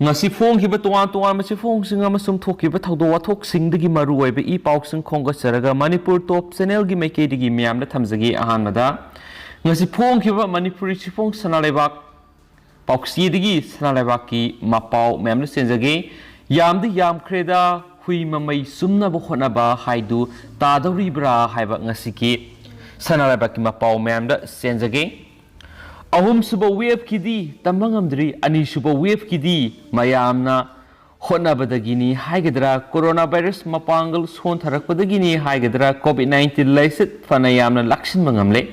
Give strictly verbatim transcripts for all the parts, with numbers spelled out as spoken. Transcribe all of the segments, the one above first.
ꯉꯁꯤ ꯐꯣꯡꯈꯤꯕ ꯇꯣꯉꯥꯟ ꯇꯣꯉꯥꯟꯕ ꯆꯦꯐꯣꯡꯁꯤꯡ ꯑꯃꯁꯨꯡ ꯊꯣꯛꯈꯤꯕ ꯊꯧꯗꯣꯛ ꯋꯥꯊꯣꯛꯁꯤꯡꯗꯒꯤ ꯃꯔꯨꯑꯣꯏꯕ ꯏ ꯄꯥꯎꯁꯤꯡ ꯈꯣꯝꯒꯠꯆꯔꯒ ꯃꯅꯤꯄꯨꯔ ꯇꯣꯞ ꯆꯦꯅꯦꯜꯒꯤ ꯃꯥꯏꯀꯩꯗꯒꯤ ꯃꯤꯌꯥꯝꯗ ꯊꯝꯖꯒꯦ꯫ ꯑꯍꯥꯟꯕꯗ, ꯉꯁꯤ ꯐꯣꯡꯈꯤꯕ ꯃꯅꯤꯄꯨꯔꯤ ꯆꯦꯐꯣꯡ ꯁꯅꯥ ꯂꯩꯕꯥꯛ ꯄꯥꯎꯆꯦꯗꯒꯤ ꯁꯅꯥ ꯂꯩꯕꯥꯛꯀꯤ ꯃꯄꯥꯎ ꯃꯌꯥꯝꯗ ꯆꯦꯟꯖꯒꯦ꯫ ꯌꯥꯝꯗꯤ ꯌꯥꯝꯈ꯭ꯔꯦꯗ, ꯍꯨꯏ ꯃꯃꯩ ꯆꯨꯝꯅꯕ ꯍꯣꯠꯅꯕ ꯍꯥꯏꯗꯨ ꯇꯥꯗꯧꯔꯤꯕ꯭ꯔꯥ ꯍꯥꯏꯕ ꯉꯁꯤꯒꯤ ꯁꯅꯥ ꯂꯩꯕꯥꯛꯀꯤ ꯃꯄꯥꯎ ꯃꯌꯥꯝꯗ ꯆꯦꯟꯖꯒꯦ꯫ ꯑꯍꯨꯝꯁꯨꯕ ꯋꯦꯕꯀꯤꯗꯤ ꯇꯝꯕ ꯉꯝꯗ꯭ꯔꯤ, ꯑꯅꯤꯁꯨꯕ ꯋꯦꯕꯀꯤꯗꯤ ꯃꯌꯥꯝꯅ ꯍꯣꯠꯅꯕꯗꯒꯤꯅꯤ ꯍꯥꯏꯒꯗ꯭ꯔꯥ, ꯀꯣꯔꯣꯅꯥ ꯚꯥꯏꯔꯁ ꯃꯄꯥꯡꯒꯜ ꯁꯣꯟꯊꯔꯛꯄꯗꯒꯤꯅꯤ ꯍꯥꯏꯒꯗ꯭ꯔꯥ, ꯀꯣꯚꯤꯗ ꯅꯥꯏꯟꯇꯤꯟ ꯂꯥꯏꯆꯠ ꯐꯅ ꯌꯥꯝꯅ ꯂꯥꯛꯁꯤꯟꯕ ꯉꯝꯂꯦ꯫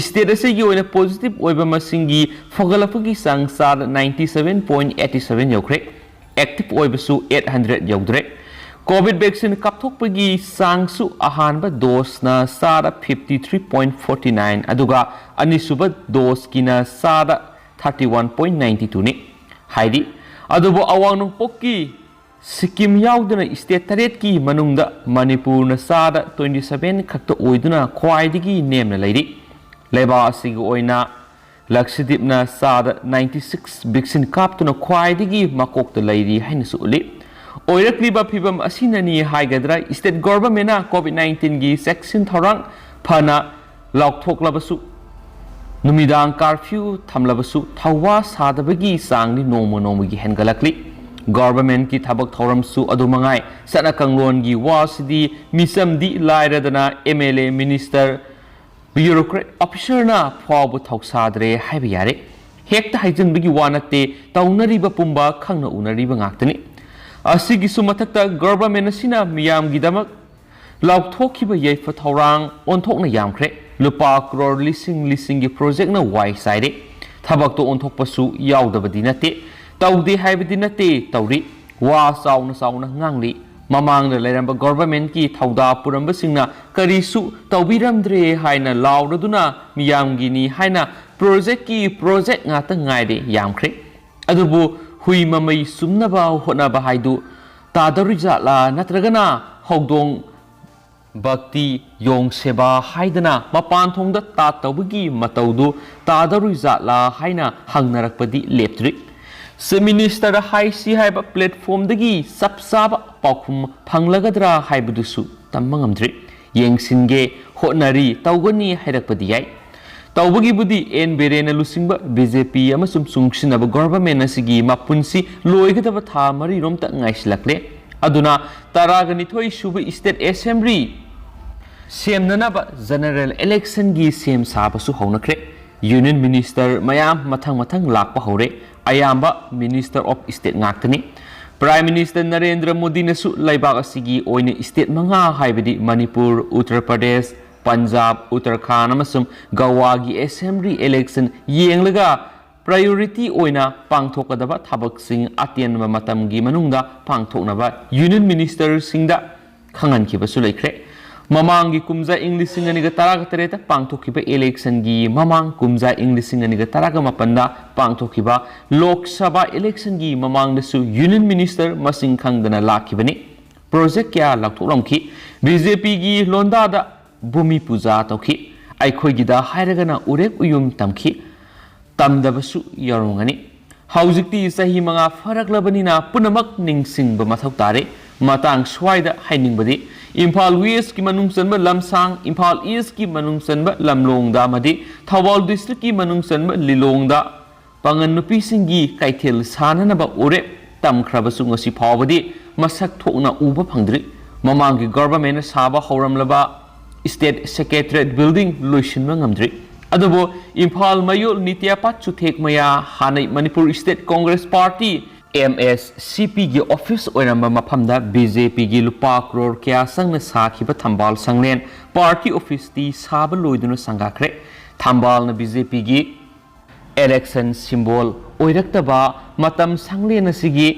ꯁ꯭ꯇꯦꯠ ꯑꯁꯤꯒꯤ ꯑꯣꯏꯅ ꯄꯣꯖꯤꯇꯤꯚ ꯑꯣꯏꯕ ꯃꯁꯤꯡꯒꯤ ꯐꯒꯠꯂꯛꯄꯒꯤ ꯆꯥꯡ ꯆꯥꯗ ninety seven point eighty seven ꯌꯧꯈ꯭ꯔꯦ꯫ ꯑꯦꯛꯇꯤꯚ ꯑꯣꯏꯕꯁꯨ ꯑꯩꯠ ꯍꯟꯗ꯭ꯔꯦꯠ ꯌꯧꯗ꯭ꯔꯦ꯫ ꯀꯣꯚꯤꯗ ꯚꯦꯛꯁꯤꯟ ꯀꯥꯞꯊꯣꯛꯄꯒꯤ ꯆꯥꯡꯁꯨ ꯑꯍꯥꯟꯕ ꯗꯣꯁꯅ ꯆꯥꯗ fifty three point forty nine, ꯑꯗꯨꯒ ꯑꯅꯤꯁꯨꯕ ꯗꯣꯁꯀꯤꯅ ꯆꯥꯗ ꯊꯥꯔꯇꯤ ꯋꯥꯟ ꯄꯣꯏꯟ ꯅꯥꯏꯟꯇꯤ ꯇꯨꯅꯤ ꯍꯥꯏꯔꯤ꯫ ꯑꯗꯨꯕꯨ ꯑꯋꯥꯡ ꯅꯣꯡꯄꯣꯛꯀꯤ ꯁꯤꯛꯀꯤꯝ ꯌꯥꯎꯗꯅ ꯁ꯭ꯇꯦꯠ ꯇꯔꯦꯠꯀꯤ ꯃꯅꯨꯡꯗ ꯃꯅꯤꯄꯨꯔꯅ ꯆꯥꯗ ꯇ꯭ꯋꯦꯟꯇꯤ ꯁꯚꯦꯟ ꯈꯛꯇ ꯑꯣꯏꯗꯨꯅ ꯈ꯭ꯋꯥꯏꯗꯒꯤ ꯅꯦꯝꯅ ꯂꯩꯔꯤ꯫ ꯂꯩꯕꯥꯛ ꯑꯁꯤꯒꯤ ꯑꯣꯏꯅ ꯂꯛꯁꯗꯤꯞꯅ ꯆꯥꯗ ꯅꯥꯏꯟꯇꯤ ꯁꯤꯛꯁ ꯚꯦꯛꯁꯤꯟ ꯀꯥꯞꯇꯨꯅ ꯈ꯭ꯋꯥꯏꯗꯒꯤ ꯃꯀꯣꯛꯇ ꯂꯩꯔꯤ ꯍꯥꯏꯅꯁꯨ ꯎꯠꯂꯤ꯫ ꯑꯣꯏꯔꯛꯂꯤꯕ ꯐꯤꯚꯝ ꯑꯁꯤꯅꯅꯤ ꯍꯥꯏꯒꯗ꯭ꯔꯥ, ꯁ꯭ꯇꯦꯠ ꯒꯣꯚꯔꯟꯃꯦꯟꯠꯅ ꯀꯣꯚꯤꯗ ꯅꯥꯏꯟꯇꯤꯟꯒꯤ ꯆꯦꯛꯁꯤꯟ ꯊꯧꯔꯥꯡ ꯐꯅ ꯂꯥꯎꯊꯣꯛꯂꯕꯁꯨ, ꯅꯨꯃꯤꯗꯥꯡ ꯀꯥꯔꯐ꯭ꯌꯨ ꯊꯝꯂꯕꯁꯨ, ꯊꯧꯋꯥ ꯁꯥꯗꯕꯒꯤ ꯆꯥꯡꯗꯤ ꯅꯣꯡꯃ ꯅꯣꯡꯃꯒꯤ ꯍꯦꯟꯒꯠꯂꯛꯂꯤ꯫ ꯒꯣꯚꯔꯟꯃꯦꯟꯠꯀꯤ ꯊꯕꯛ ꯊꯧꯔꯝꯁꯨ ꯑꯗꯨꯃꯉꯥꯏ꯫ ꯆꯠꯅ ꯀꯥꯡꯂꯣꯟꯒꯤ ꯋꯥꯁꯤꯗꯤ ꯃꯤꯆꯝꯗꯤ ꯂꯥꯏꯔꯗꯅ ꯑꯦꯝ ꯑꯦꯜ ꯑꯦ, ꯃꯤꯅꯤꯁꯇꯔ, ꯕ꯭ꯌꯨꯔꯣꯀ꯭ꯔꯦꯠ ꯑꯣꯐꯤꯁꯔꯅ ꯐꯥꯎꯕ ꯊꯧꯁꯥꯗ꯭ꯔꯦ ꯍꯥꯏꯕ ꯌꯥꯔꯦ꯫ ꯍꯦꯛꯇ ꯍꯥꯏꯖꯤꯟꯕꯒꯤ ꯋꯥ ꯅꯠꯇꯦ, ꯇꯧꯅꯔꯤꯕ ꯄꯨꯝꯕ ꯈꯪꯅ ꯎꯅꯔꯤꯕ ꯉꯥꯛꯇꯅꯤ꯫ ꯑꯁꯤꯒꯤꯁꯨ ꯃꯊꯛꯇ ꯒꯣꯚꯔꯟꯃꯦꯟꯠ ꯑꯁꯤꯅ ꯃꯤꯌꯥꯝꯒꯤꯗꯃꯛ ꯂꯥꯎꯊꯣꯛꯈꯤꯕ ꯌꯥꯏꯐ ꯊꯧꯔꯥꯡ ꯑꯣꯟꯊꯣꯛꯅ ꯌꯥꯝꯈ꯭ꯔꯦ꯫ ꯂꯨꯄꯥ ꯀ꯭ꯔꯣꯔ ꯂꯤꯁꯤꯡ ꯂꯤꯁꯤꯡꯒꯤ ꯄ꯭ꯔꯣꯖꯦꯛꯠꯅ ꯋꯥꯏ ꯆꯥꯏꯔꯦ꯫ ꯊꯕꯛꯇꯣ ꯑꯣꯟꯊꯣꯛꯄꯁꯨ ꯌꯥꯎꯗꯕꯗꯤ ꯅꯠꯇꯦ, ꯇꯧꯗꯦ ꯍꯥꯏꯕꯗꯤ ꯅꯠꯇꯦ, ꯇꯧꯔꯤ꯫ ꯋꯥ ꯆꯥꯎꯅ ꯆꯥꯎꯅ ꯉꯥꯡꯂꯤ꯫ ꯃꯃꯥꯡꯗ ꯂꯩꯔꯝꯕ ꯒꯣꯚꯔꯟꯃꯦꯟꯠꯀꯤ ꯊꯧꯗꯥ ꯄꯨꯔꯝꯕꯁꯤꯡꯅ ꯀꯔꯤꯁꯨ ꯇꯧꯕꯤꯔꯝꯗ꯭ꯔꯦ ꯍꯥꯏꯅ ꯂꯥꯎꯔꯗꯨꯅ ꯃꯤꯌꯥꯝꯒꯤꯅꯤ ꯍꯥꯏꯅ ꯄ꯭ꯔꯣꯖꯦꯛꯠꯀꯤ ꯄ꯭ꯔꯣꯖꯦꯛꯠ ꯉꯥꯛꯇ ꯉꯥꯏꯔꯦ ꯌꯥꯝꯈ꯭ꯔꯦ꯫ ꯑꯗꯨꯕꯨ ꯍꯨꯏ ꯃꯃꯩ ꯆꯨꯝꯅꯕ ꯍꯣꯠꯅꯕ ꯍꯥꯏꯗꯨ ꯇꯥꯗꯧꯔꯤꯖꯥꯠꯂꯥ, ꯅꯠꯇ꯭ꯔꯒꯅ ꯍꯧꯗꯣꯡ ꯚꯛꯇꯤ, ꯌꯣꯡ ꯁꯦꯕꯥ ꯍꯥꯏꯗꯅ ꯃꯄꯥꯟ ꯊꯣꯡꯗ ꯇꯥꯠ ꯇꯧꯕꯒꯤ ꯃꯇꯧꯗꯨ ꯇꯥꯗꯧꯔꯤꯖꯥꯠꯂꯥ ꯍꯥꯏꯅ ꯍꯪꯅꯔꯛꯄꯗꯤ ꯂꯦꯞꯇ꯭ꯔꯤ꯫ ꯆꯤꯐ ꯃꯤꯅꯤꯁꯇꯔꯗ ꯍꯥꯏꯁꯤ ꯍꯥꯏꯕ ꯄ꯭ꯂꯦꯠꯐꯣꯝꯗꯒꯤ ꯆꯞ ꯆꯥꯕ ꯄꯥꯎꯈꯨꯝ ꯐꯪꯂꯒꯗ꯭ꯔꯥ ꯍꯥꯏꯕꯗꯨꯁꯨ ꯇꯝꯕ ꯉꯝꯗ꯭ꯔꯤ꯫ ꯌꯦꯡꯁꯤꯟꯒꯦ, ꯍꯣꯠꯅꯔꯤ, ꯇꯧꯒꯅꯤ ꯍꯥꯏꯔꯛꯄꯗꯤ ꯌꯥꯏ꯫ ꯇꯧꯕꯒꯤꯕꯨꯗꯤ ꯑꯦꯟ ꯕꯤꯔꯦꯟꯅ ꯂꯨꯆꯤꯡꯕ ꯕꯤ ꯖꯦ ꯄꯤ ꯑꯃꯁꯨꯡ ꯆꯨꯡꯁꯤꯟꯅꯕ ꯒꯣꯚꯔꯟꯃꯦꯟꯠ ꯑꯁꯤꯒꯤ ꯃꯄꯨꯟꯁꯤ ꯂꯣꯏꯒꯗꯕ ꯊꯥ ꯃꯔꯤꯔꯣꯝꯇ ꯉꯥꯏꯁꯤꯜꯂꯛꯂꯦ꯫ ꯑꯗꯨꯅ ꯇꯔꯥꯒ ꯅꯤꯊꯣꯏ ꯁꯨꯕ ꯏꯁꯇꯦꯠ ꯑꯦꯁꯦꯝꯕ꯭ꯂꯤ ꯁꯦꯝꯅꯅꯕ ꯖꯦꯅꯔꯦꯜ ꯏꯂꯦꯛꯁꯟꯒꯤ ꯁꯦꯝ ꯁꯥꯕꯁꯨ ꯍꯧꯅꯈ꯭ꯔꯦ꯫ ꯌꯨꯅꯤꯌꯟ ꯃꯤꯅꯤꯁꯇꯔ ꯃꯌꯥꯝ ꯃꯊꯪ ꯃꯊꯪ ꯂꯥꯛꯄ ꯍꯧꯔꯦ꯫ ꯑꯌꯥꯝꯕ ꯃꯤꯅꯤꯁꯇꯔ ꯑꯣꯐ ꯏꯁꯇꯦꯠ ꯉꯥꯛꯇꯅꯤ꯫ ꯄ꯭ꯔꯥꯏꯝ ꯃꯤꯅꯤꯁꯇꯔ ꯅꯔꯦꯟꯗ꯭ꯔ ꯃꯣꯗꯤꯅꯁꯨ ꯂꯩꯕꯥꯛ ꯑꯁꯤꯒꯤ ꯑꯣꯏꯅ ꯏꯁꯇꯦꯠ ꯃꯉꯥ, ꯍꯥꯏꯕꯗꯤ ꯃꯅꯤꯄꯨꯔ, ꯎꯠꯇꯔ ꯄ꯭ꯔꯗꯦꯁ, ꯄꯟꯖꯥꯕ, ꯎꯠꯇꯔꯈꯥꯟꯗ ꯑꯃꯁꯨꯡ ꯒꯋꯥꯒꯤ ꯑꯦꯁꯦꯝꯕ꯭ꯂꯤ ꯏꯂꯦꯛꯁꯟ ꯌꯦꯡꯂꯒ ꯄ꯭ꯔꯥꯏꯌꯣꯔꯤꯇꯤ ꯑꯣꯏꯅ ꯄꯥꯡꯊꯣꯛꯀꯗꯕ ꯊꯕꯛꯁꯤꯡ ꯑꯇꯦꯟꯕ ꯃꯇꯝꯒꯤ ꯃꯅꯨꯡꯗ ꯄꯥꯡꯊꯣꯛꯅꯕ ꯌꯨꯅꯤꯌꯟ ꯃꯤꯅꯤꯁꯇꯔꯁꯤꯡꯗ ꯈꯪꯍꯟꯈꯤꯕꯁꯨ ꯂꯩꯈ꯭ꯔꯦ꯫ ꯃꯃꯥꯡꯒꯤ ꯀꯨꯝꯖꯥ ꯏꯪ ꯂꯤꯁꯤꯡ ꯑꯅꯤꯒ ꯇꯔꯥꯒ ꯇꯔꯦꯠꯇ ꯄꯥꯡꯊꯣꯛꯈꯤꯕ ꯏꯂꯦꯛꯁꯟꯒꯤ ꯃꯃꯥꯡ ꯀꯨꯝꯖꯥ ꯏꯪ ꯂꯤꯁꯤꯡ ꯑꯅꯤꯒ ꯇꯔꯥꯒ ꯃꯥꯄꯟꯗ ꯄꯥꯡꯊꯣꯛꯈꯤꯕ ꯂꯣꯛ ꯁꯚꯥ ꯏꯂꯦꯛꯁꯟꯒꯤ ꯃꯃꯥꯡꯗꯁꯨ ꯌꯨꯅꯤꯌꯟ ꯃꯤꯅꯤꯁꯇꯔ ꯃꯁꯤꯡ ꯈꯪꯗꯅ ꯂꯥꯛꯈꯤꯕꯅꯤ꯫ ꯄ꯭ꯔꯣꯖꯦꯛ ꯀꯌꯥ ꯂꯥꯎꯊꯣꯛꯂꯝꯈꯤ꯫ ꯕꯤ ꯖꯦ ꯄꯤꯒꯤ ꯂꯣꯟꯗꯥꯗ ꯚꯨꯃꯤ ꯄꯨꯖꯥ ꯇꯧꯈꯤ꯫ ꯑꯩꯈꯣꯏꯒꯤꯗ ꯍꯥꯏꯔꯒꯅ ꯎꯔꯦꯛ ꯎꯌꯨꯝ ꯇꯝꯈꯤ꯫ ꯇꯝꯗꯕꯁꯨ ꯌꯥꯎꯔꯝꯒꯅꯤ꯫ ꯍꯧꯖꯤꯛꯇꯤ ꯆꯍꯤ ꯃꯉꯥ ꯐꯥꯔꯛꯂꯕꯅꯤꯅ ꯄꯨꯝꯅꯃꯛ ꯅꯤꯡꯁꯤꯡꯕ ꯃꯊꯧ ꯇꯥꯔꯦ꯫ ꯃꯇꯥꯡ ꯁ꯭ꯋꯥꯏꯗ ꯍꯥꯏꯅꯤꯡꯕꯗꯤ, ꯏꯝꯐꯥꯜ ꯋꯦꯁꯀꯤ ꯃꯅꯨꯡ ꯆꯟꯕ ꯂꯝꯁꯥꯡ, ꯏꯝꯐꯥꯜ ꯏꯁꯀꯤ ꯃꯅꯨꯡ ꯆꯟꯕ ꯂꯝꯂꯣꯡꯗ ꯑꯃꯗꯤ ꯊꯧꯕꯥꯜ ꯗꯤꯁꯇ꯭ꯔꯤꯛꯀꯤ ꯃꯅꯨꯡ ꯆꯟꯕ ꯂꯤꯂꯣꯡꯗ ꯄꯥꯉꯟ ꯅꯨꯄꯤꯁꯤꯡꯒꯤ ꯀꯩꯊꯦꯜ ꯁꯥꯅꯅꯕ ꯎꯔꯦꯞ ꯇꯝꯈ꯭ꯔꯕꯁꯨ ꯉꯁꯤ ꯐꯥꯎꯕꯗꯤ ꯃꯁꯛ ꯊꯣꯛꯅ ꯎꯕ ꯐꯪꯗ꯭ꯔꯤ꯫ ꯃꯃꯥꯡꯒꯤ ꯒꯣꯚꯔꯟꯃꯦꯟꯠꯅ ꯁꯥꯕ ꯍꯧꯔꯝꯂꯕ ꯏꯁꯇꯦꯠ ꯁꯦꯀ꯭ꯔꯦꯇꯔꯤꯌꯦꯠ ꯕꯤꯜꯗꯤꯡ ꯂꯣꯏꯁꯤꯟꯕ ꯉꯝꯗ꯭ꯔꯤ꯫ ꯑꯗꯨꯕꯨ ꯏꯝꯐꯥꯜ ꯃꯌꯣꯜ ꯅꯤꯇ꯭ꯌꯥꯄꯥꯠ ꯆꯨꯊꯦꯛꯃꯌꯥ, ꯍꯥꯟꯅꯩ Manipur state Congress party, M S C ꯄꯤꯒꯤ ꯑꯣꯐꯤꯁ ꯑꯣꯏꯔꯝꯕ ꯃꯐꯝꯗ ꯕꯤ ꯖꯦ ꯄꯤꯒꯤ ꯂꯨꯄꯥ ꯀ꯭ꯔꯣꯔ ꯀꯌꯥ ꯆꯪꯅ ꯁꯥꯈꯤꯕ ꯊꯝꯕꯥꯜ ꯁꯪꯂꯦꯟ ꯄꯥꯔꯇꯤ ꯑꯣꯐꯤꯁꯇꯤ ꯁꯥꯕ ꯂꯣꯏꯗꯨꯅ ꯁꯪꯒꯥꯈ꯭ꯔꯦ꯫ ꯊꯝꯕꯥꯜꯅ ꯕꯤ ꯖꯦ ꯄꯤꯒꯤ ꯏꯂꯦꯛꯁꯟ ꯁꯤꯝꯕꯣꯜ ꯑꯣꯏꯔꯛꯇꯕ ꯃꯇꯝ ꯁꯪꯂꯦꯟ ꯑꯁꯤꯒꯤ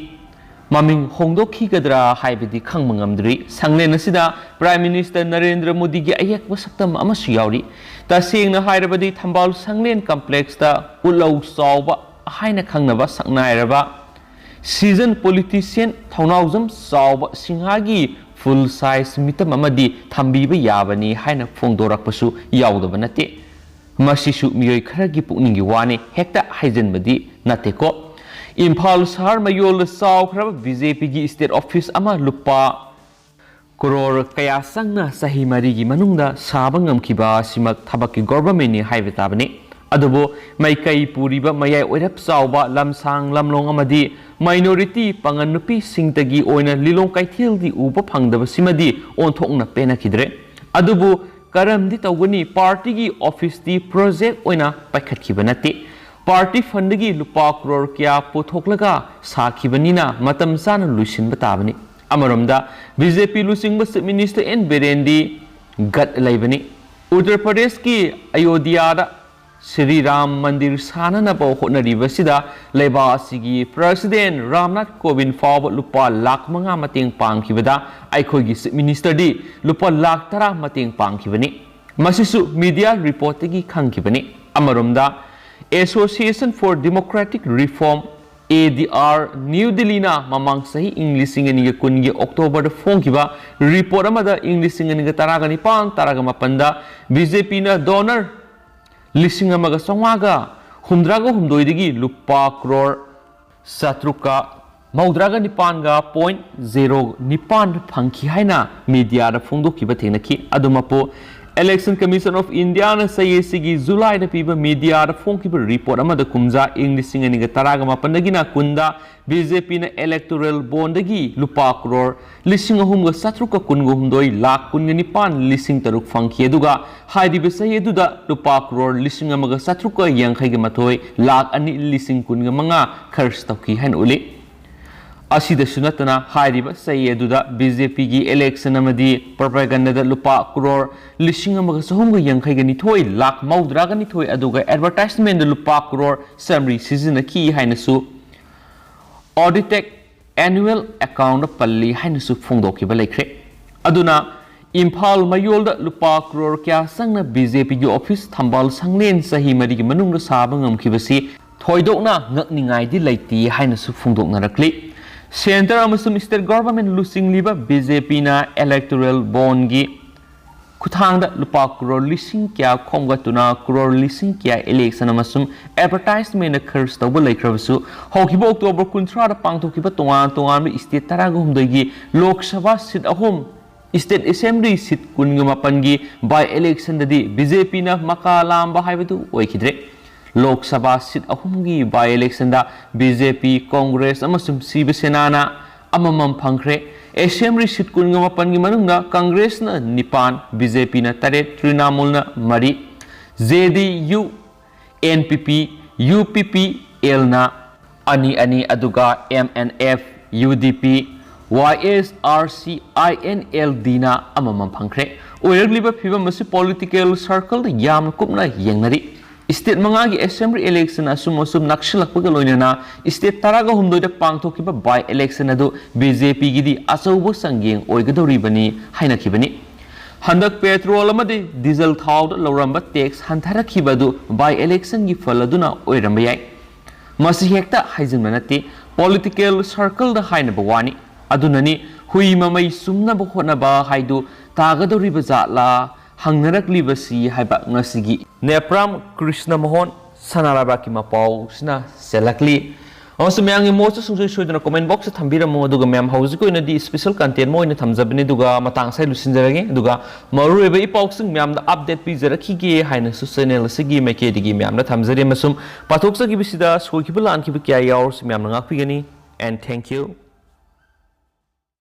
ꯃꯃꯤꯡ ꯍꯣꯡꯗꯣꯛꯈꯤꯒꯗ꯭ꯔꯥ ꯍꯥꯏꯕꯗꯤ ꯈꯪꯕ ꯉꯝꯗ꯭ꯔꯤ꯫ ꯁꯪꯂꯦꯟ ꯑꯁꯤꯗ ꯄ꯭ꯔꯥꯏꯝ ꯃꯤꯅꯤꯁꯇꯔ ꯅꯔꯦꯟꯗ꯭ꯔ ꯃꯣꯗꯤꯒꯤ ꯑꯌꯦꯛꯄ ꯁꯛꯇꯝ ꯑꯃꯁꯨ ꯌꯥꯎꯔꯤ꯫ ꯇꯁꯦꯡꯅ ꯍꯥꯏꯔꯕꯗꯤ ꯊꯝꯕꯥꯜ ꯁꯪꯂꯦꯟ ꯀꯝꯄ꯭ꯂꯦꯛꯁꯇ ꯎꯠꯂꯧ ꯆꯥꯎꯕ ꯍꯥꯏꯅ ꯈꯪꯅꯕ ꯁꯛꯅꯥꯏꯔꯕ ꯁꯤꯖꯟ ꯄꯣꯂꯤꯇꯤꯁꯤꯌꯟ ꯊꯧꯅꯥꯎꯖꯝ ꯆꯥꯎꯕ ꯁꯤꯡꯍꯥꯒꯤ ꯐꯨꯜ ꯁꯥꯏꯖ ꯃꯤꯇꯝ ꯑꯃꯗꯤ ꯊꯝꯕꯤꯕ ꯌꯥꯕꯅꯤ ꯍꯥꯏꯅ ꯐꯣꯡꯗꯣꯔꯛꯄꯁꯨ ꯌꯥꯎꯗꯕ ꯅꯠꯇꯦ꯫ ꯃꯁꯤꯁꯨ ꯃꯤꯑꯣꯏ ꯈꯔꯒꯤ ꯄꯨꯛꯅꯤꯡꯒꯤ ꯋꯥꯅꯤ, ꯍꯦꯛꯇ ꯍꯥꯏꯖꯤꯟꯕꯗꯤ ꯅꯠꯇꯦꯀꯣ꯫ ꯏꯝꯐꯥꯜ ꯁꯍꯔ ꯃꯌꯣꯜꯗ ꯆꯥꯎꯈ꯭ꯔꯕ ꯕꯤ ꯖꯦ ꯄꯤꯒꯤ state office ꯑꯃ ꯂꯨꯄꯥ ꯀ꯭ꯔꯣꯔ ꯀꯌꯥ ꯆꯪꯅ ꯆꯍꯤ ꯃꯔꯤꯒꯤ ꯃꯅꯨꯡꯗ ꯁꯥꯕ ꯉꯝꯈꯤꯕ ꯑꯁꯤꯃꯛ ꯊꯕꯛꯀꯤ ꯒꯣꯔꯕꯔꯃꯦꯟꯅꯤ ꯍꯥꯏꯕ ꯇꯥꯕꯅꯤ꯫ ꯑꯗꯨꯕꯨ ꯃꯥꯏꯀꯩ ꯄꯨꯔꯤꯕ ꯃꯌꯥꯏ ꯑꯣꯏꯔꯞ ꯆꯥꯎꯕ ꯂꯝꯁꯥꯡ ꯂꯝꯂꯣꯡ ꯑꯃꯗꯤ minority ꯄꯥꯉꯜ ꯅꯨꯄꯤꯁꯤꯡꯇꯒꯤ ꯑꯣꯏꯅ ꯂꯤꯂꯣꯡ ꯀꯩꯊꯦꯜꯗꯤ ꯎꯕ ꯐꯪꯗꯕꯁꯤꯃꯗꯤ ꯑꯣꯟꯊꯣꯛꯅ ꯄꯦꯟꯅꯈꯤꯗ꯭ꯔꯦ꯫ ꯑꯗꯨꯕꯨ ꯀꯔꯝꯗꯤ ꯇꯧꯒꯅꯤ? ꯄꯥꯔꯇꯤꯒꯤ officeꯇꯤ project ꯑꯣꯏꯅ ꯄꯥꯏꯈꯠꯈꯤꯕ ꯅꯠꯇꯦ꯫ ꯄꯥꯔꯇꯤ fundꯗꯒꯤ ꯂꯨꯄꯥ ꯀ꯭ꯔꯣꯔ ꯀꯌꯥ ꯄꯨꯊꯣꯛꯂꯒ ꯁꯥꯈꯤꯕꯅꯤꯅ ꯃꯇꯝ ꯆꯥꯅ ꯂꯣꯏꯁꯤꯟꯕ ꯇꯥꯕꯅꯤ꯫ ꯑꯃꯔꯣꯝꯗ ꯕꯤ ꯖꯦ ꯄꯤ ꯂꯨꯆꯤꯡꯕ Chief Minister ꯑꯦꯟ ꯕꯤꯔꯦꯟꯗꯤ ꯒꯠ ꯂꯩꯕꯅꯤ꯫ ꯎꯠꯇꯔ ꯄ꯭ꯔꯗꯦꯁꯀꯤ ꯑꯌꯣꯙ꯭ꯌꯥꯗ ꯁ꯭ꯔꯤ ꯔꯥꯝ ꯃꯟꯗꯤꯔ ꯁꯥꯅꯅꯕ ꯍꯣꯠꯅꯔꯤꯕꯁꯤꯗ ꯂꯩꯕꯥꯛ ꯑꯁꯤꯒꯤ President ꯔꯥꯝꯅꯥꯊ ꯀꯣꯕꯤꯟꯗ ꯐꯥꯎꯕ ꯂꯨꯄꯥ ꯂꯥꯈ ꯃꯉꯥ ꯃꯇꯦꯡ ꯄꯥꯡꯈꯤꯕꯗ ꯑꯩꯈꯣꯏꯒꯤ Chief Ministerꯗꯤ ꯂꯨꯄꯥ ꯂꯥꯈ ꯇꯔꯥ ꯃꯇꯦꯡ ꯄꯥꯡꯈꯤꯕꯅꯤ꯫ ꯃꯁꯤꯁꯨ media reportꯇꯒꯤ ꯈꯪꯈꯤꯕꯅꯤ꯫ ꯑꯃꯔꯣꯝꯗ Association for Democratic Reform, A D R, new ꯗꯤꯜꯂꯤꯅ ꯃꯃꯥꯡ ꯆꯍꯤ ꯏꯪ ꯂꯤꯁꯤꯡ ꯑꯅꯤꯒ ꯀꯨꯟꯒꯤ ꯑꯣꯛꯇꯣꯕꯔꯗ ꯐꯣꯡꯈꯤꯕ report ꯑꯃꯗ ꯏꯪ ꯂꯤꯁꯤꯡ ꯑꯅꯤꯒ ꯇꯔꯥꯒ ꯅꯤꯄꯥꯟ ꯇꯔꯥꯒ ꯃꯥꯄꯟꯗ ꯕꯤ ꯖꯦ ꯄꯤꯅ donor ꯂꯤꯁꯤꯡ ꯑꯃꯒ ꯆꯥꯝꯃꯉꯥꯒ ꯍꯨꯝꯗ꯭ꯔꯥꯒ ꯍꯨꯝꯗꯣꯏꯗꯒꯤ ꯂꯨꯄꯥ ꯀ꯭ꯔꯣꯔ ꯆꯥꯇ꯭ꯔꯨꯛꯀ ꯃꯧꯗ꯭ꯔꯥꯒ ꯅꯤꯄꯥꯟꯒ point zero ꯅꯤꯄꯥꯟ ꯐꯪꯈꯤ ꯍꯥꯏꯅ mediaꯗ ꯐꯣꯡꯗꯣꯛꯈꯤꯕ ꯊꯦꯡꯅꯈꯤ꯫ ꯑꯗꯨꯃꯛꯄꯨ Election Commission of Indiaꯅ ꯆꯍꯤ ꯑꯁꯤꯒꯤ ꯖꯨꯂꯥꯏꯗ ꯄꯤꯕ mediaꯗ ꯐꯣꯡꯈꯤꯕ report ꯑꯃꯗ ꯀꯨꯝꯖꯥ ꯏꯪ ꯂꯤꯁꯤꯡ ꯑꯅꯤꯒ ꯇꯔꯥꯒ ꯃꯥꯄꯟꯗꯒꯤꯅ ꯀꯨꯟꯗ ꯕꯤ ꯖꯦ ꯄꯤꯅ electoral bondꯗꯒꯤ ꯂꯨꯄꯥ ꯀ꯭ꯔꯣꯔ ꯂꯤꯁꯤꯡ ꯑꯍꯨꯝꯒ ꯆꯥꯇ꯭ꯔꯨꯛꯀ ꯀꯨꯟꯒ ꯍꯨꯝꯗꯣꯏ ꯂꯥꯈ ꯀꯨꯟꯒ ꯅꯤꯄꯥꯟ ꯂꯤꯁꯤꯡ ꯇꯔꯨꯛ ꯐꯪꯈꯤ꯫ ꯑꯗꯨꯒ ꯍꯥꯏꯔꯤꯕ ꯆꯍꯤ ꯑꯗꯨꯗ ꯂꯨꯄꯥ ꯀ꯭ꯔꯣꯔ ꯂꯤꯁꯤꯡ ꯑꯃꯒ ꯆꯥꯇ꯭ꯔꯨꯛꯀ ꯌꯥꯡꯈꯩꯒ ꯃꯥꯊꯣꯏ ꯂꯥꯈ ꯑꯅꯤ ꯂꯤꯁꯤꯡ ꯀꯨꯟꯒ ꯃꯉꯥ ꯈꯔꯆ ꯇꯧꯈꯤ ꯍꯥꯏꯅ ꯎꯠꯂꯤ꯫ ꯑꯁꯤꯗꯁꯨ ꯅꯠꯇꯅ ꯍꯥꯏꯔꯤꯕ ꯆꯍꯤ ꯑꯗꯨꯗ ꯕꯤ ꯖꯦ ꯄꯤꯒꯤ election ꯑꯃꯗꯤ propagandaꯗ ꯂꯨꯄꯥ ꯀ꯭ꯔꯣꯔ ꯂꯤꯁꯤꯡ ꯑꯃꯒ ꯆꯍꯨꯝꯒ ꯌꯥꯡꯈꯩꯒ ꯅꯤꯊꯣꯏ ꯂꯥꯈ ꯃꯧꯗ꯭ꯔꯥꯒ ꯅꯤꯊꯣꯏ, ꯑꯗꯨꯒ advertisementꯗ ꯂꯨꯄꯥ ꯀ꯭ꯔꯣꯔ ꯆꯥꯃꯔꯤ ꯁꯤꯖꯤꯟꯅꯈꯤ ꯍꯥꯏꯅꯁꯨ Auditec annual accountꯗ ꯄꯜꯂꯤ ꯍꯥꯏꯅꯁꯨ ꯐꯣꯡꯗꯣꯛꯈꯤꯕ ꯂꯩꯈ꯭ꯔꯦ꯫ ꯑꯗꯨꯅ ꯏꯝꯐꯥꯜ ꯃꯌꯣꯜꯗ ꯂꯨꯄꯥ ꯀ꯭ꯔꯣꯔ ꯀꯌꯥ ꯆꯪꯅ ꯕꯤ ꯖꯦ ꯄꯤꯒꯤ office ꯊꯝꯕꯥꯜ ꯁꯪꯂꯦꯟ ꯆꯍꯤ ꯃꯔꯤꯒꯤ ꯃꯅꯨꯡꯗ ꯁꯥꯕ ꯉꯝꯈꯤꯕꯁꯤ ꯊꯣꯏꯗꯣꯛꯅ ꯉꯛꯅꯤꯡꯉꯥꯏꯗꯤ ꯂꯩꯇꯦ ꯍꯥꯏꯅꯁꯨ ꯐꯣꯡꯗꯣꯛꯅꯔꯛꯂꯤ꯫ Centre ꯑꯃꯁꯨꯡ state government ꯂꯨꯆꯤꯡꯂꯤꯕ ꯕꯤ ꯖꯦ ꯄꯤꯅ electoral bondꯒꯤ ꯈꯨꯠꯊꯥꯡꯗ ꯂꯨꯄꯥ ꯀ꯭ꯔꯣꯔ ꯂꯤꯁꯤꯡ ꯀꯌꯥ ꯈꯣꯝꯒꯠꯇꯨꯅ ꯀ꯭ꯔꯣꯔ ꯂꯤꯁꯤꯡ ꯀꯌꯥ ꯏꯂꯦꯛꯁꯟ ꯑꯃꯁꯨꯡ ꯑꯦꯗꯚꯔꯇꯥꯏꯖꯃꯦꯟꯗ ꯈꯔꯆ ꯇꯧꯕ ꯂꯩꯈ꯭ꯔꯕꯁꯨ, ꯍꯧꯈꯤꯕ ꯑꯣꯛꯇꯣꯕꯔ ꯀꯨꯟꯊ꯭ꯔꯥꯗ ꯄꯥꯡꯊꯣꯛꯈꯤꯕ ꯇꯣꯉꯥꯟ ꯇꯣꯉꯥꯟꯕ ꯏꯁꯇꯦꯠ ꯇꯔꯥꯒ ꯍꯨꯝꯗꯣꯏꯒꯤ ꯂꯣꯛ ꯁꯚꯥ ꯁꯤꯠ ꯑꯍꯨꯝ, ꯏꯁꯇꯦꯠ ꯑꯦꯁꯦꯝꯕ꯭ꯂꯤ ꯁꯤꯠ ꯀꯨꯟꯒ ꯃꯥꯄꯟꯒꯤ ꯕꯥꯏ ꯏꯂꯦꯛꯁꯟꯗꯗꯤ ꯕꯤ ꯖꯦ ꯄꯤꯅ ꯃꯀꯥ ꯂꯥꯝꯕ ꯍꯥꯏꯕꯗꯨ ꯑꯣꯏꯈꯤꯗ꯭ꯔꯦ꯫ ꯂꯣꯛ ꯁꯚꯥ ꯁꯤꯠ ꯑꯍꯨꯝꯒꯤ ꯕꯥꯏ ꯏꯂꯦꯛꯁꯟꯗ ꯕꯤ ꯖꯦ ꯄꯤ, ꯀꯣꯡꯒ꯭ꯔꯦꯁ ꯑꯃꯁꯨꯡ ꯁꯤꯕ ꯁꯦꯅꯥꯅ ꯑꯃꯃꯝ ꯐꯪꯈ꯭ꯔꯦ꯫ ꯑꯦꯁꯦꯝꯕ꯭ꯂꯤ ꯁꯤꯠ ꯀꯨꯟꯒ ꯃꯥꯄꯟꯒꯤ ꯃꯅꯨꯡꯗ ꯀꯪꯒ꯭ꯔꯦꯁꯅ ꯅꯤꯄꯥꯟ, ꯕꯤ ꯖꯦ ꯄꯤꯅ ꯇꯔꯦꯠ, ꯇ꯭ꯔꯤꯅꯥꯃꯨꯜꯅ ꯃꯔꯤ, J D U, N P P, U P P ꯑꯦꯜꯅ ꯑꯅꯤ ꯑꯅꯤ, ꯑꯗꯨꯒ M N F, U D P, Y S R C, I and L ꯗꯤꯅ ꯑꯃꯃꯝ ꯐꯪꯈ꯭ꯔꯦ꯫ ꯑꯣꯏꯔꯛꯂꯤꯕ ꯐꯤꯕꯝ ꯑꯁꯤ ꯄꯣꯂꯤꯇꯤꯀꯦꯜ ꯁꯔꯀꯜꯗ ꯌꯥꯝꯅ ꯀꯨꯞꯅ ꯌꯦꯡꯅꯔꯤ꯫ ꯏꯁꯇꯦꯠ ꯃꯉꯥꯒꯤ ꯑꯦꯁꯦꯝꯕ꯭ꯂꯤ ꯏꯂꯦꯛꯁꯟ ꯑꯁꯨꯝ ꯑꯁꯨꯝ ꯅꯛꯁꯤꯜꯂꯛꯄꯒ ꯂꯣꯏꯅꯅ ꯏꯁꯇꯦꯠ ꯇꯔꯥꯒ ꯍꯨꯝꯗꯣꯏꯗ ꯄꯥꯡꯊꯣꯛꯈꯤꯕ ꯕꯥꯏ ꯏꯂꯦꯛꯁꯟ ꯑꯗꯨ ꯕꯤ ꯖꯦ ꯄꯤꯒꯤꯗꯤ ꯑꯆꯧꯕ ꯆꯥꯡꯌꯦꯡ ꯑꯣꯏꯒꯗꯧꯔꯤꯕꯅꯤ ꯍꯥꯏꯅꯈꯤꯕꯅꯤ꯫ ꯍꯟꯗꯛ ꯄꯦꯇ꯭ꯔꯣꯜ ꯑꯃꯗꯤ ꯗꯤꯖꯜ ꯊꯥꯎꯗ ꯂꯧꯔꯝꯕ ꯇꯦꯛꯁ ꯍꯟꯊꯔꯛꯈꯤꯕ ꯑꯗꯨ ꯕꯥꯏ ꯏꯂꯦꯛꯁꯟꯒꯤ ꯐꯜ ꯑꯗꯨꯅ ꯑꯣꯏꯔꯝꯕ ꯌꯥꯏ꯫ ꯃꯁꯤ ꯍꯦꯛꯇ ꯍꯥꯏꯖꯤꯟꯕ ꯅꯠꯇꯦ, ꯄꯣꯂꯤꯇꯤꯀꯦꯜ ꯁꯔꯀꯜꯗ ꯍꯥꯏꯅꯕ ꯋꯥꯅꯤ꯫ ꯑꯗꯨꯅꯅꯤ ꯍꯨꯏ ꯃꯃꯩ ꯁꯨꯝꯅꯕ ꯍꯣꯠꯅꯕ ꯍꯥꯏꯗꯨ ꯇꯥꯒꯗꯧꯔꯤꯕ ꯖꯥꯠꯂꯥ ꯍꯪꯅꯔꯛꯂꯤꯕꯁꯤ ꯍꯥꯏꯕ ꯉꯁꯤꯒꯤ ꯅꯦꯄ꯭ꯔꯥꯝ ꯀ꯭ꯔꯤꯁꯅ ꯃꯣꯍꯟ ꯁꯅꯥ ꯂꯩꯕꯥꯛꯀꯤ ꯃꯄꯥꯎꯁꯤꯅ ꯆꯦꯜꯂꯛꯂꯤ꯫ ꯑꯃꯁꯨꯡ ꯃꯌꯥꯝꯒꯤ ꯃꯣꯠꯁꯨ ꯁꯨꯡꯁꯣꯏ ꯁꯣꯏꯗꯅ ꯀꯣꯃꯦꯟ ꯕꯣꯛꯁꯇ ꯊꯝꯕꯤꯔꯝꯃꯨ꯫ ꯑꯗꯨꯒ ꯃꯌꯥꯝ, ꯍꯧꯖꯤꯛꯀꯤ ꯑꯣꯏꯅꯗꯤ ꯁ꯭ꯄꯦꯁꯦꯜ ꯀꯟꯇꯦꯟ ꯑꯃ ꯑꯣꯏꯅ ꯊꯝꯖꯕꯅꯤ, ꯑꯗꯨꯒ ꯃꯇꯥꯡ ꯑꯁꯤꯗ ꯂꯣꯏꯁꯤꯟꯖꯔꯒꯦ꯫ ꯑꯗꯨꯒ ꯃꯔꯨꯑꯣꯏꯕ ꯏ ꯄꯥꯎꯁꯤꯡ ꯃꯌꯥꯝꯗ ꯑꯞꯗꯦꯠ ꯄꯤꯖꯔꯛꯈꯤꯒꯦ ꯍꯥꯏꯅꯁꯨ ꯆꯦꯅꯦꯜ ꯑꯁꯤꯒꯤ ꯃꯥꯏꯀꯩꯗꯒꯤ ꯃꯌꯥꯝꯗ ꯊꯝꯖꯔꯤ꯫ ꯑꯃꯁꯨꯡ ꯄꯥꯊꯣꯛꯆꯈꯤꯕꯁꯤꯗ ꯁꯣꯏꯈꯤꯕ ꯂꯥꯟꯈꯤꯕ ꯀꯌꯥ ꯌꯥꯎꯔꯁꯨ ꯃꯌꯥꯝꯅ ꯉꯥꯛꯄꯤꯒꯅꯤ꯫ And thank you.